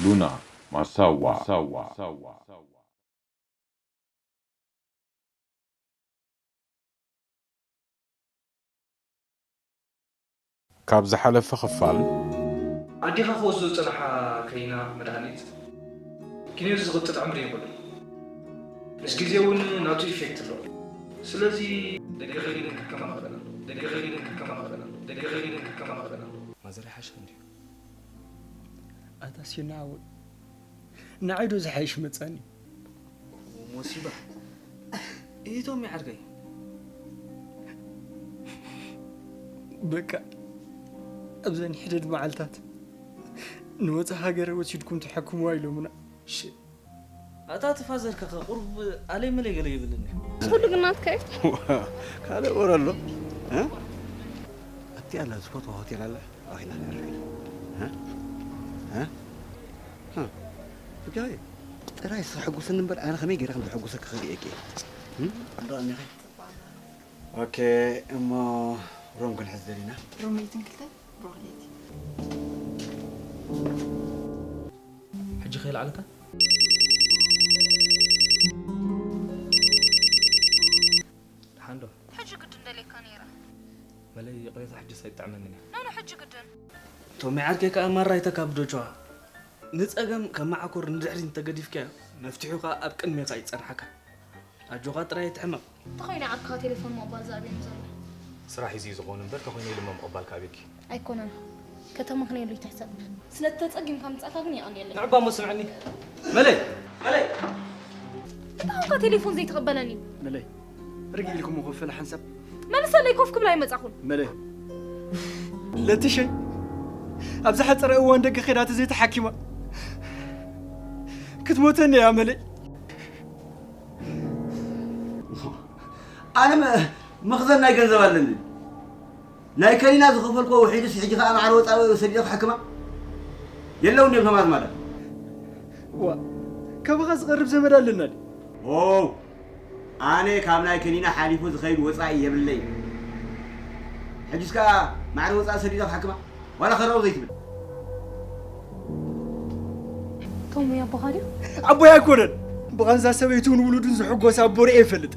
ሉና ማሳዋ። ካብ ዝሓለፈ ክፋል ኣዴኻ ክወስዶ ዝጸንሓ ከኒና መድሃኒት ኪኒን ዝቕጽል ዕምሪ የብሉን። ምስ ግዜ እውን ናቱ ኢፌክት ኣለዎ። ስለዚ ደገ ኸይደን ክከማመጠን ኣለዎ። ደገ ኸይደን ክከማመጠን ኣለዎ። ደገ ኸይደን ክከማመጠን ኣለዎ። ማዘር ይሓሸ እንድዩ። ኣታ ሲና ሓወይ፣ ንዓይ ዶ ዝሓይሽ መጻኒ? ሞሲባ። ኢቶም ይዓርከይ። በቃ ኣብዘን ሕደድ መዓልታት ንወጻኢ ሃገር ወሲድኩም ተሐክምዋ ኢሎምና። ሽ- ኣታ እቲ ፋዘር ከ ቁሩብ ኣለይ መለይ ገለ ይብልን እዩ። ኩሉ ግን ናትካ እዩ። ካልእ ወረ ኣሎ። እ? ኣብቲ ኣላ ዝፈትዋ ሆቴል ኣላ። ኣኺና ነዕርፍ ኢና። እ? እ? እ? ብጃይ፣ ጥራይ ስኻ ሕጉስኒ እምበር ኣነ ከመይ ገይረ ከም ዘሐጉሰካ ክርእየኪ እየ። እ? እንዶ ኣኒኸ? ኦኬ፣ እሞ ሮም ክንሕዝ ደሊና። ሮም ለይትን ክልተ፣ ብሩኽ ለይቲ። ሕጂ ከይልዓለካ? ደሓን ዶ? ሕጂ ግድን ደልየካ ነይረ። መለይ ይቕሬታ፣ ሕጂስ ኣይጥዕመንን እያ። ኖ፣ ኖ፣ ሕጂ ግድን። ቶሚ ዓርከይ ከኣ ማራ ኣይተካብዶ ቸዋ። ንጸገም ከም መዓኮር ንድሕሪት እንተገዲፍካዮ፣ መፍትሒኡ ከኣ ኣብ ቅድሜኻ ይጸንሓካ። ኣጆኻ ጥራይ ኣይትሕመቕ። እንተኾይነ ዓርክኻ ቴሌፎን ምቕባል ዝኣበዮም ዘሎ። ስራሕ እዩ ዝኸውን እምበር፣ ተኾይነ ኢሉ እሞ ምቕባል ክኣበየኪ። ኣይኮነን። ከተማ ክንየሉ ይትሕሰብ። ስለ ተጸጊምካ ምጻእካ ግን የቐንየለይ። ንዕባ እሞ ስምዕኒ። መለይ! መለይ! እንታይ ኾንካ ቴሌፎን ዘይትቕበለኒ? መለይ፣ ርግእ ኢልኩም ክፍል ሓንሳብ። መልሰለይ፣ ኮፍ ክብል ኣይመጻኹን። መለይ። ለትሸይ፣ ኣብ ዝሓጸረ እዋን ደገ ኸይዳ ተዘይተሓኪማ ክትሞተኒ እያ መለይ። ኣነ መ-፣ መኽዘን ናይ ገንዘብ ኣለኒ። ናይ ከኒና ዝኸፈልክዎ ውሒዱስ ሕጂ ኸኣ ማዕረ ወጻኢ ሰዲደ ክሕክማ? የለውን ድዮም እቶም ኣዝማዳ? ዋ፣ ካባኻ ዝቐርብ ዘመድ ኣለና ድዩ? ኦው፣ ኣነ ካብ ናይ ከኒና ሓሊፉ ዝኸይድ ወጻኢ የብለይ። ሕጂስ ከኣ ማዕረ ወጻኢ ሰዲደ ክሕክማ? ዋላ ከረው ዘይትብል። ቶም ወይ ኣቦኻ ድዩ? ኣቦይ ኣይኮነን። ብቓንዛ ሰበይቱን ውሉዱን ዝሕጎስ ኣቦ ርእየ ይፈልጥ።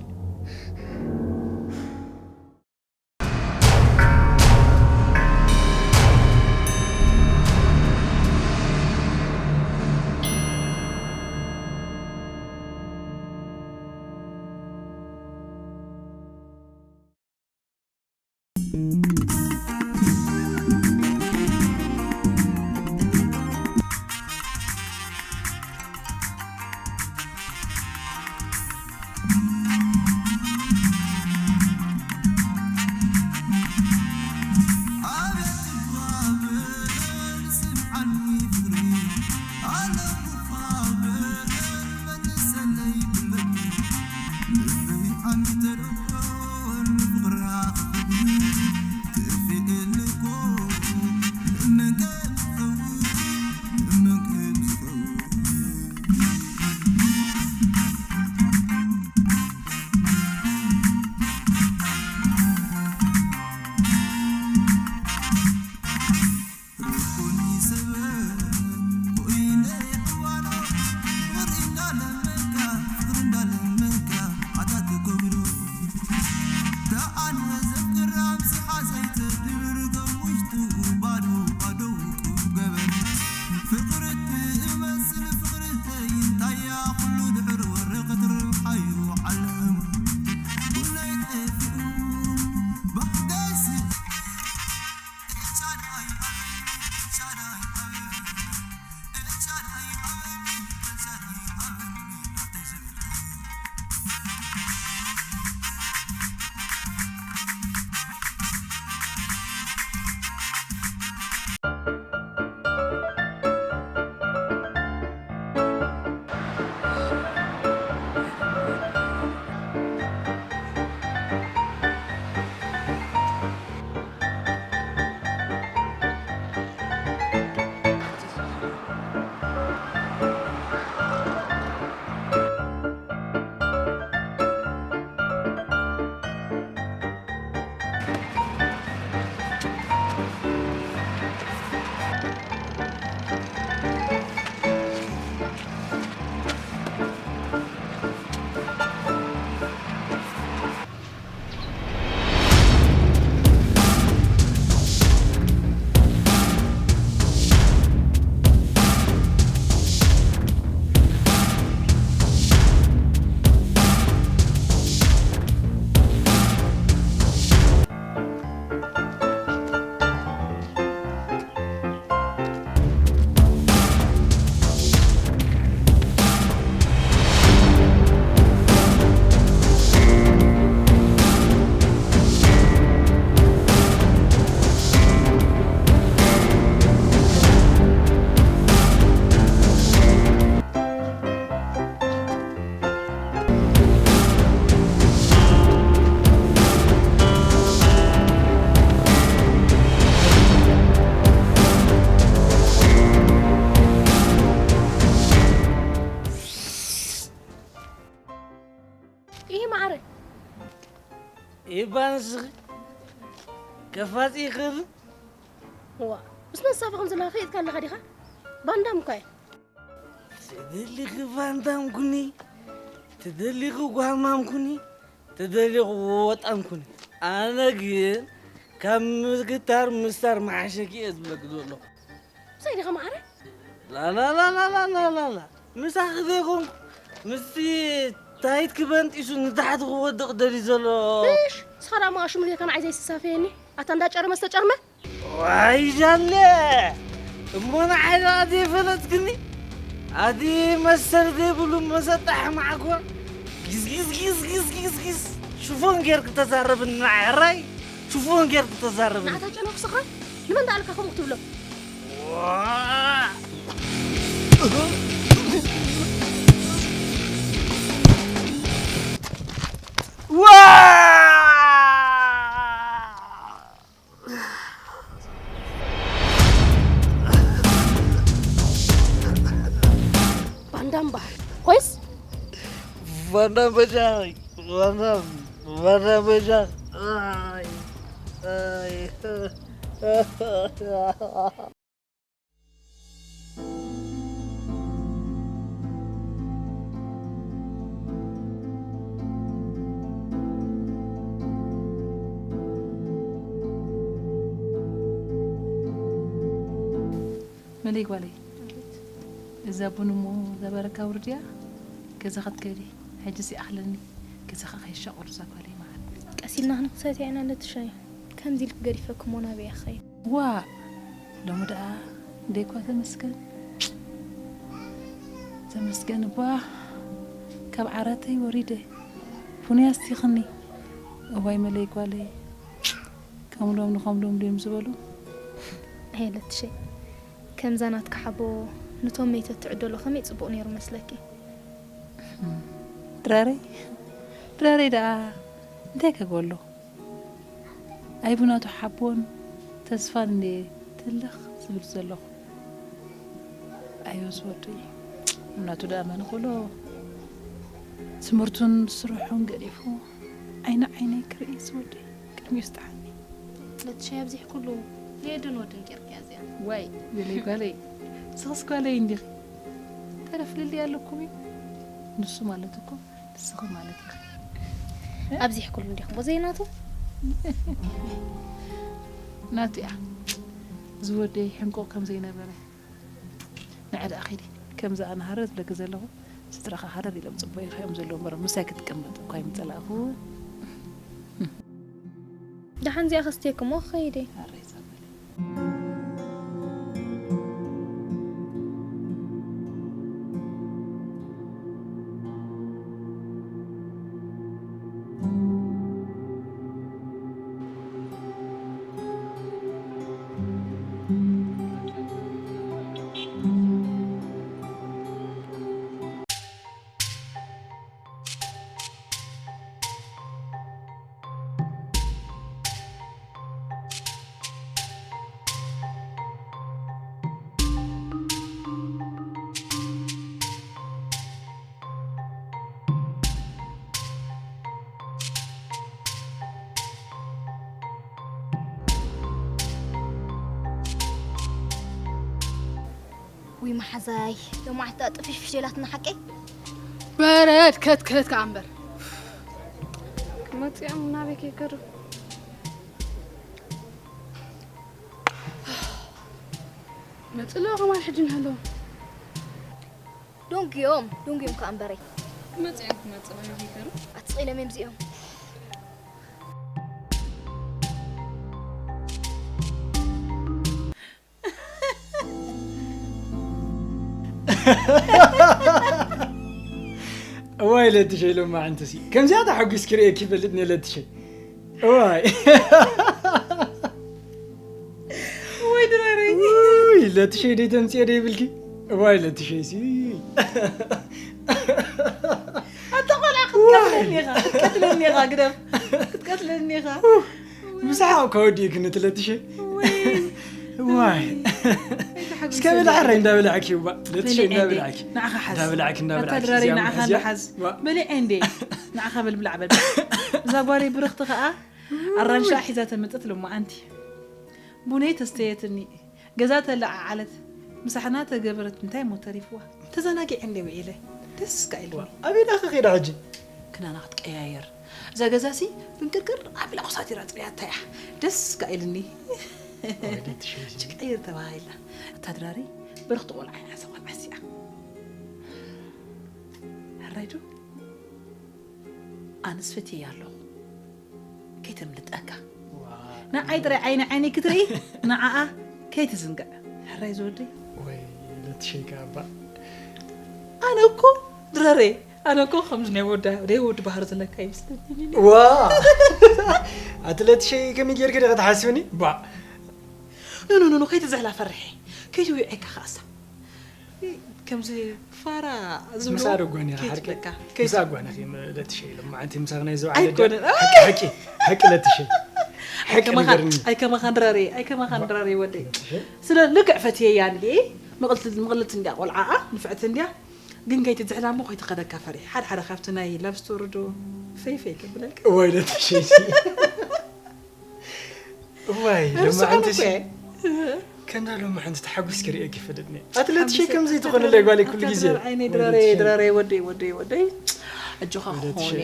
እባ ንስኺ ከፋጺ ይኽእል። ዋ፣ ምስ መሳፈ ከም ዘለኻ ፈሊጥካ ኣለኻ ዲኻ? ባንዳም እኳ እየ። ትደሊኺ ባንዳም ኩኒ፣ ትደሊኺ ጓማም ኩኒ፣ ትደሊኺ ወጣም ኩኒ። ኣነ ግን ካብ ምግታር ምስታር መሓሸኪ እየ ዝብለኪ ዘለኹ። ምሳይ ዲኻ መዓረ? ላላላላላላላ። ምሳኺ ዘይኮንኩ፣ ምስቲ ታይት ክበንጢሱ ንታሕቲ ክወድቕ ደልዩ ዘሎ። እሽ፣ ንስኻ ደኣ መቓሽሙ ጌርካ ንዓይ ዘይስሳፈየኒ። ኣታ እንዳ ጨርመ ዝተጨርመ? ዋይ ጃለ! እሞ ንዓይ ደኣ ዘይፈለጥክኒ? ኣቲ መሰል ዘይብሉ መሰጣሕ ማዕኮር። ጊዝ፣ ጊዝ፣ ጊዝ፣ ጊዝ፣ ጊዝ፣ ጊዝ። ሽፎን ጌርክ ተዛረብኒ ንዓይ ሕራይ። ሽፎን ጌርክ ተዛረብኒ። ንዓታ ጨነኹ ስኻ ንመን ደኣልካ ከምኡ ክትብሎ? ዋ! ዋ! ባንዳም ባህ ኮይስ? ቫንዳም በጃ፣ ቫንዳም፣ ቫንዳም በጃ። ኣይ፣ ኣይ። መለይ ጓለይ፣ እዛ ቡን እሞ እዛ በረካ ውርድያ ገዛ ክትከዲ ሕጂ ሲኣኽለኒ። ገዛኻ ከይሻቆሉ እዛ ጓለይ መዓት። ቀስ ኢልና ክንክሰት ኢና ነቲ ሻሂ። ከምዚ ኢልክ ገዲፈክሞ ናበይ እያ ክኸይድ? ዋእ፣ ሎሚ ደኣ እንዴ እኳ ተመስገን፣ ተመስገን እባ ካብ ዓራተይ ወሪደ፣ ቡንያ ኣስቲኽኒ። እዋይ መለይ ጓለይ፣ ከም ሎም ንኸም ሎም ድዮም ዝበሉ? ኣይ ለትሸይ፣ ከምዛ ናትካ ሓቦ ንቶም መይተት ትዕደሎ ከመይ ጽቡቕ ነይሩ መስለኪ? ድራረይ፣ ድራረይ ደኣ እንታይ ከግበሎ? ኣይ ብናቱ ሓቦን ተስፋን እንዴ ትልኽ ዝብል ዘለኹ። ኣዮ ዝወደይ፣ ብናቱ ደኣ መን ክብሎ? ትምህርቱን ስርሑን ገዲፉ ዓይኒ ዓይነይ ክርኢ ዝወደይ ቅድሚኡ ስጥሓኒ። ለትሻይ ኣብዚ ኩሉ የድን ወድን ጌርክያ እዚኣ። ዋይ፣ ገለይ ጓለይ፣ ንስኽስ ጓለይ እንዲኺ። ተረፍ ልልይ ኣለኩም እዩ። ንሱ ማለት እኮ ንስኺ ማለት ኢኺ። ኣብዚ ኩሉ እንዲኹም ዘይናቱ? ናቱ እያ። ዝወደይ ሕንቆ ከም ዘይነበረ። ንዓ ደኣ ኺዲ። ከምዛ ኣነ ሃረር ዝብለኪ ዘለኹ፣ ስድራኻ ሃረር ኢሎም ጽበዩኻ እዮም ዘለዉ እምበር፣ ምሳይ ክትቅመጥ እኳ ኣይምጸላእኹን። ደሓን እዚኣ ከስትየኪ እሞ ክኸይድ እየ። ኣረይ ጸበለይ። ውይ መሓዛይ፣ ሎማዓት ደኣ ጥፍሽፍሽ ኢላትና ሓቀይ? በረድ ከትከት ከኣ እምበር። ክመጽኦም ናበይ ከይከዱ? መጽሎ ከማን ሕጂ ንሃሎ። ዶንግዮም፣ ዶንግዮም ከኣ እምበረይ። ክመጽኦም ክመጽ ናበይ ከይከዱ? ኣትስቒሎም እዮም እዚኦም። እዋይ ለትሸይ ሎማዕንትሲ ከምዚኣ ተሓጒስኪ ርእየኪ ይፈልጥ እየ ለትሸይ። እዋይ። ወይ ድራረይ። ውይ ለትሸይ ደይ ተምፅኤ ደይ ይብልኪ። እዋይ ለትሸይ ሲ። ኣታ ቆልዓ ክትቀትለኒ ኢኻ፣ ክትቀትለኒ ኢኻ ግደፍ። ክትቀትለኒ ኢኻ። ምሳሕ ከወዲእክኒ ትለትሸይ። ወይ። ዋይ እስከ ብልዓ ረ እንዳበላዕኪ ባ ለትሸ እንዳበላዕኪ ንዓኻ ሓዝ እንዳበላዕኪ እንዳበላዕኪ ኣታድራሪ ንዓኻ እንዳሓዝ በሊዐ እንዴ ንዓኻ በል ብላዕ በል እዛ ጓለይ ብርኽቲ ኸዓ ኣራንሻ ሒዛ ተምጥት ሎማዓንቲ ቡነይ ተስተየትኒ ገዛ ተለዓዓለት ምሳሕና ተገበረት እንታይ ሞ ተሪፍዋ ተዘናጊዐ እንዴ ውዒለ ደስ ካ ኢልኒ ኣበይ ዳኸ ኸይዳ ሕጂ ክናና ክትቀያየር እዛ ገዛሲ ብንቅርቅር ኣቢላ ኮሳቲራ ፅርያታ እያ ደስ ካ ኢልኒ ክትቀይር ተባሂላ ኣታ ድራሪ በርኽቲ ቆልዓ እያ እዛ ቆልዓ እዚኣ ሕራይ ዶ ኣነስ ፈትየያ ኣለኹ ከይተምልጠካ ንዓይ ጥራይ ዓይኒ ዓይነይ ክትርኢ ንዓኣ ከይትዝንግዕ ሕራይ ዝወደይ ወይ ለትሸይካ ኣባ ኣነ እኮ ድረረይ ኣነ እኮ ከምዚ ናይ ወዳ ናይ ወዲ ባህሪ ዘለካ ይመስለኒ ዋ ኣትለትሸይ ከመይ ጌርክ ዲኻ ትሓስብኒ ባ ኖ ኖ ኖ ከይትዝሕላ ፈርሐ ከይትውዒካ ከኣሳ ከምዚ ፋራ ዝብሎ ምሳ ደጓኒ ሓርቂ ከይትብለካ ምሳ ጓኒ ለትሸይ ኢሎም መዓንቲ ምሳ ናይ ዝውዓለ ኣይኮነ ሓቂ ሓቂ ለትሸይ ሓቂ ንገርኒ ኣይከማኻን ድራሪ ኣይከማኻን ድራሪ ወደይ ስለ ልክዕ ፈትየያ እንዲ ምቕልት ምቕልት እንዲያ ቆልዓኣ ንፍዕት እንዲያ ግን ከይትዝሕላ እሞ ከይትኸደካ ፈሪሕ ሓደ ሓደ ካብቲ ናይ ላቭ ስቶሪ ዶ ፈይፈይ ከብለልካ ወይ ለትሸይ እዋይ ርሱዓን ለማዓንቲ እኮ እየ። ከምዛ ሎሚ ሓንቲ ተሓጒስ ክርእየኪ ይፈልጥኒ ኣትለትሽ ከምዚ ትኾንለይ ጓለይ ኩሉ ግዜ ኣታ ድራር ዓይነይ ድራረይ ድራረይ ወደይ ወደይ ወደይ ኣጆኻ ወደትሽ። ክኾነ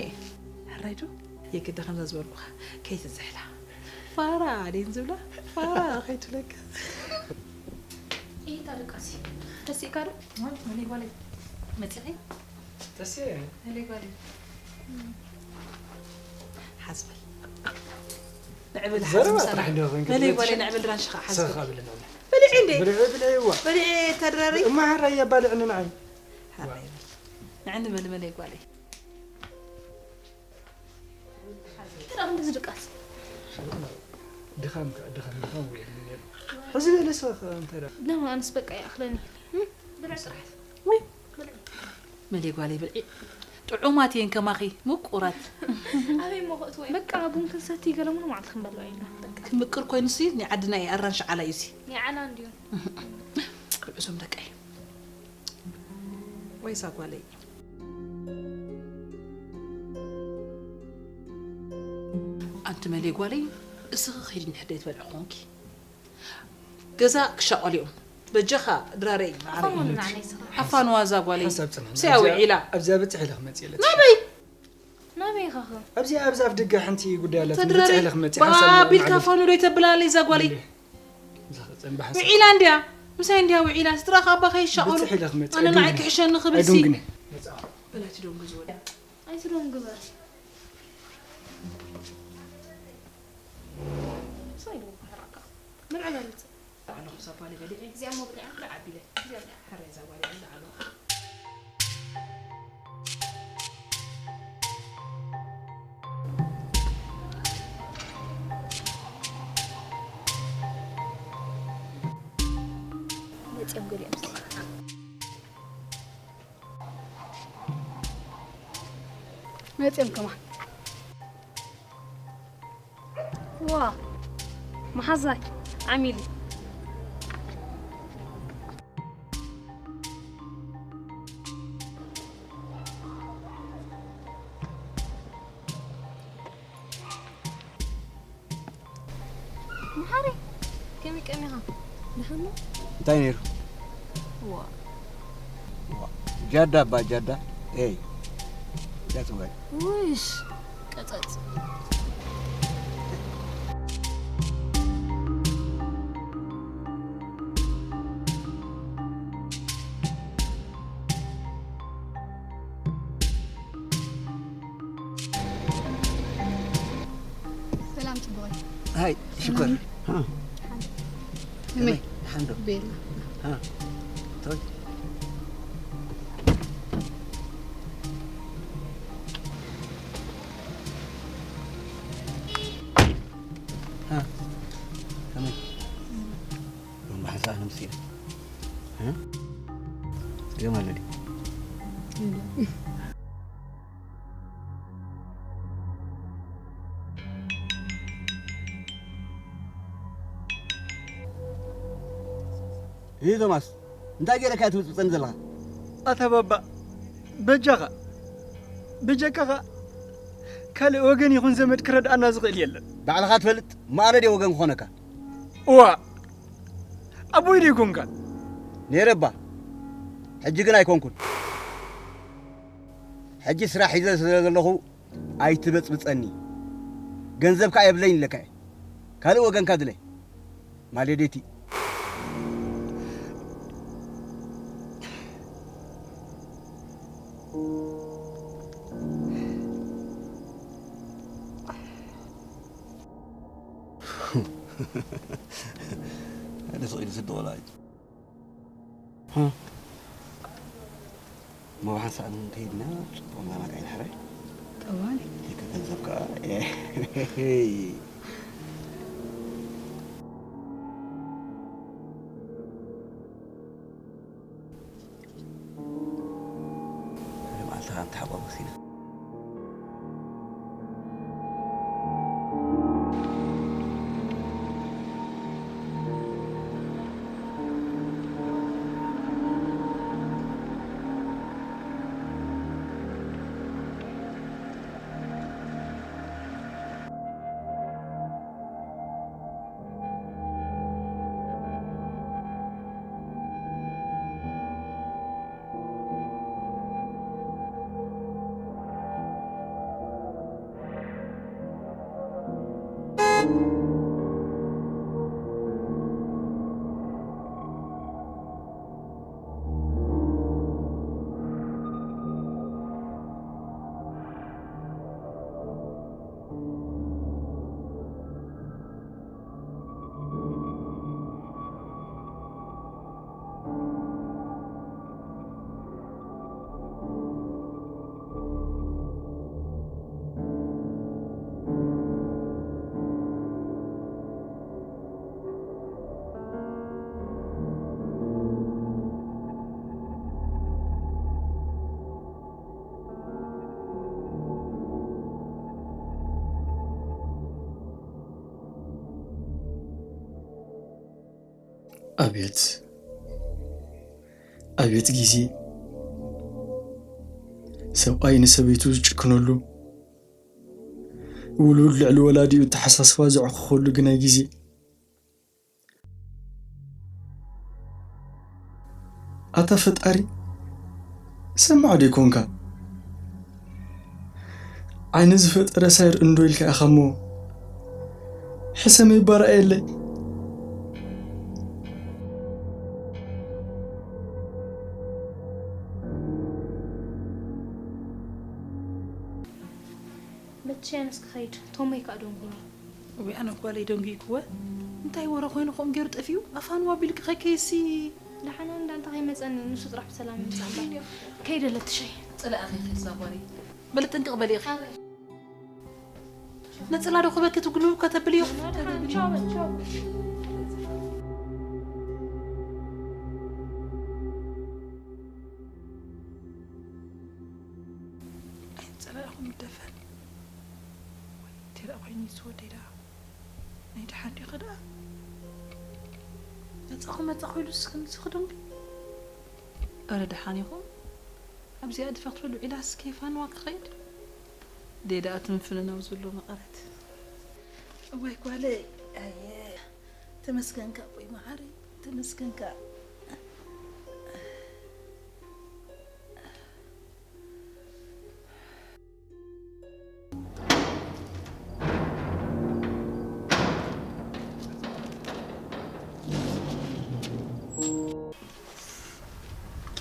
ሕራይ ዶ የግዳ ከምዛ ዝበልኩኻ ከይትዝሕላ ፋራ ድን ዝብላ ፋራ ከይትብለካ ኢታ ደቃሲ ተሲእካ ዶ መለይ ጓለይ መፂኺ ተሲእ መለይ ጓለይ ሓዝበል ንዕብል ዘረባ ጥራሕ እንዲዮ ኮንክ መለይ ጓለይ ንዕብል ራንሽኻ ሓዝበል ሰኻ ብልና በልዒ እንዴ ብልዒ ብልዒ እዋ በልዒ ተድረሪ እማ ሓራይ ኣባልዕኒ ንዓይ ንዕኒ በል መለይ ጓለይ ተዳም ዝድቃስ ድኻም ድኻም ድኻም ወይ ሕዚ በለሰ እንታይ ዳ ለማ ኣንስ በቃ ይኣኽለኒ ብልዕ ስራሕ ወይ መለይ ጓለይ ብልዒ ጥዑማት እየን ከማኺ ምቁራት ኣበይ ሞ ክእትዎ እየ በቃ ቡን ክንሰቲ ገለ ሙሉ መዓልቲ ክንበልዖ ኢና በቃ ክምቅር ኮይኑ ሲ ናይ ዓድና እዩ ኣራንሽ ዓላ እዩ ሲ ናይ ዓላ እንድዩ ርዕሶም ደቀይ ወይ እዛ ጓለይ ኣንቲ መለይ ጓለይ እስኺ ኺዲ ንሕደይ ትበልዒ ኾንኪ ገዛ ክሻቐሉ እዮም በጃኻ ድራረይ መዓረይ ኣፋንዋ እዛ ጓለይ ሓሳብ ጽንሕ ሰያ ውዒላ ኣብዚኣ በጽሕ ኢለ ክመጽእ የለት ናበይ ናበይ ኢኻ ኸ ኣብዚኣ ኣብዛ ኣፍ ደገ ሓንቲ ጉዳይ ኣላት ተድራረይ በጽሕ ኢለ ክመጽእ ሓሳብ ባቢልካ ፋኑ ዶ ይተብላለይ እዛ ጓለይ ውዒላ እንድያ ምሳይ እንድያ ውዒላ ስጥራኻ ኣባ ከይሻቐሉ ብጽሕ ኢለ ክመጽእ ኣነ ንዓይ ክሕሸኒ ክብል ሲ ኣይዱንግነ በላቲ ዶንጉ ዝወዳ ኣይትዶንጉ በር ምሳይ ዶ ባህራካ ምርዕበልት ላዕሎ ክሳብ ጓለ በሊዐ እዚኣ ሞ ብሊዓ ዓቢለ እዚኣ ብሊዓ ሕራይ እዛ ጓለ እዛ ዓሎ መፅኦም ገሊኦም መፅኦም ከማን ዋ መሓዛይ ዓሚሊ መሓሪ ከመይ ቀሚኻ ደሓን እንታይ ነይሩ ዋ ጃዳ ባ ጃዳ ኤይ ጃት ወይ ውሽ ቀጸጽ ሰላም ጽቡቕ ሃይ ሽኮር መይ ሓንዶ ቤላ ቶይ ከመይ ሎሚ ሓንሳእ ነምሲና ገም ኣሎ እይ ቶማስ፣ እንታይ ገይረካ ትብጽብጸኒ ዘለኻ? ኣታ ባባ፣ በጃኻ፣ ብጀካኻ ካልእ ወገን ይኹን ዘመድ ክረድኣና ዝኽእል የለን። ባዕልኻ ትፈልጥ፣ እሞ ኣነ ድየ ወገን ክኾነካ? እዋ፣ ኣቦይ ድዩ ኮንካ? ነይረ እባ፣ ሕጂ ግን ኣይኮንኩን። ሕጂ ስራሕ ሒዘ ስለ ዘለኹ ኣይትበጽብጸኒ። ገንዘብ ከኣ የብለይን ኢለካ እየ። ካልእ ወገንካ ድለ። ማሌዴቲ። ሓደ ስቕ ኢሉ ስዲ ቆልዓ እዩ። እሞ ብሓንሳእ እንከይድና ጽቡቕ መዘናግዒ ንሕረ። ጠዋል። ይከ ገንዘብ ከኣ። ሓደ መዓልቲ ከኣ ንተሓጓጎስ ኢና። ኣቤት፣ ኣቤት ግዜ! ሰብኣይ ንሰበይቱ ዝጭክነሉ፣ ውሉድ ልዕሊ ወላዲኡ ኣተሓሳስባ ዘዕኹኸሉ ግናይ ግዜ። ኣታ ፈጣሪ፣ ሰማዕ ዶ ይኮንካ? ዓይኒ ዝፈጠረ ሳይር እንዶ ኢልካ ኢኻ እሞ፣ ሕሰመይ ባርኣየለይ። መትሸ ኣነስ ክኸይድ፣ ቶመይ ከኣ ደንጉዩ። እወ፣ ኣነ ጓለይ ደንጉይክወ። እንታይ ወረ ኮይኑ ከምኡ ገይሩ ጠፊኡ? ኣፋኑ ኣቢልኪ ከይከይሲ። ደሓን እንዳ እንታይ ከይመጸኒ፣ ንሱ ጥራሕ ብሰላም ይምጻእ እምበር። ከይደ ለትሸይ። ጽላእኺ ከይዛ ጓለይ። በሊ ጥንቅቕ በሊ ኢኺ። ነጽላ ዶ ክበኪ ትጉልቡ ከተብልዮ? ደሓን፣ ቻው በል፣ ቻው። ኣይንጸላእኹም ይደፈን። ወይ፣ እንታይ ደኣ ኮይኑ ይስወደይ ደኣ? ናይ ደሓን ዲኺ ደኣ? መጻኹ መጻኹ ኢሉስ ክንስኺ ደንጉዩ። ኣረ ደሓን ኢኹም? ኣብዚኣ ድፋ ክትብል ውዒላስ ከይፋንዋ ክኸይድ? ደይ ደኣ ትንፍንናው ዘሎ መቐረት። እዋይ ጓለይ፣ ኣየ፣ ተመስገንካ ኣቦይ መዓረይ፣ ተመስገንካ።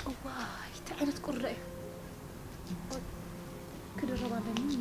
እዋይ፣ እንታይ ዓይነት ቁሪ እዩ? ክድርብ ኣለኒ።